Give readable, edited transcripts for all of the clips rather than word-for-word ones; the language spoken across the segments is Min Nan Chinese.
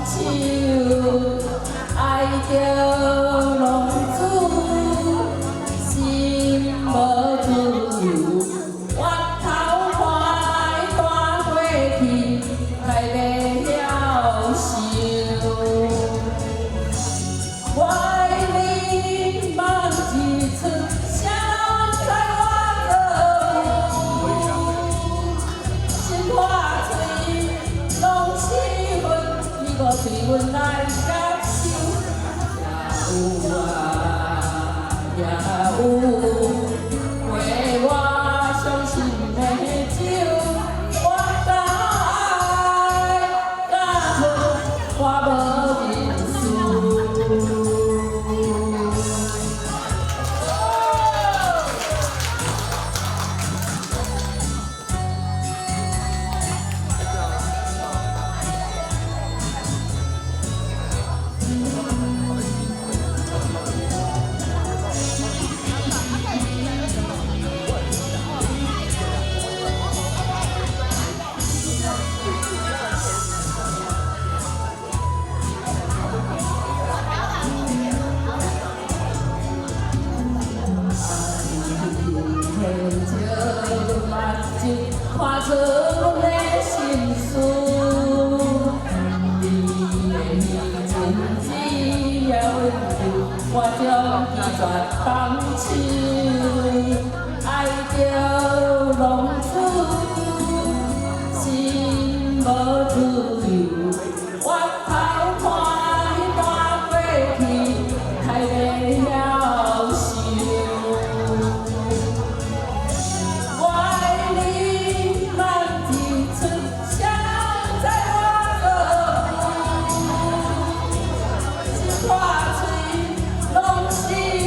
手，愛著浪子心無自由，回頭看彼段過去，太袂曉想。我愛你夢一出，誰人知我做母？心破碎，攏是恨，你無對阮來接受。也有啊，也有，陪我傷心的酒，我敢愛敢恨，我無認輸。愛的目睭，看出阮的心事。你的真摯的溫柔，我將拒絕放手。愛著浪子，心無自由。回頭看彼段過去，太袂曉想。我愛你夢一出，誰人知我做母？心破碎，攏是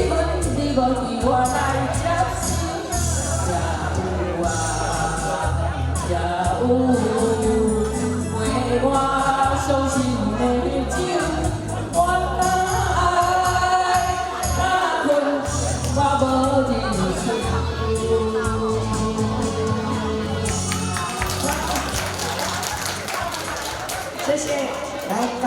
恨，你無對我來接受。也有啊，也有，陪我傷心的酒，我敢愛敢恨，我無認輸。謝謝，來。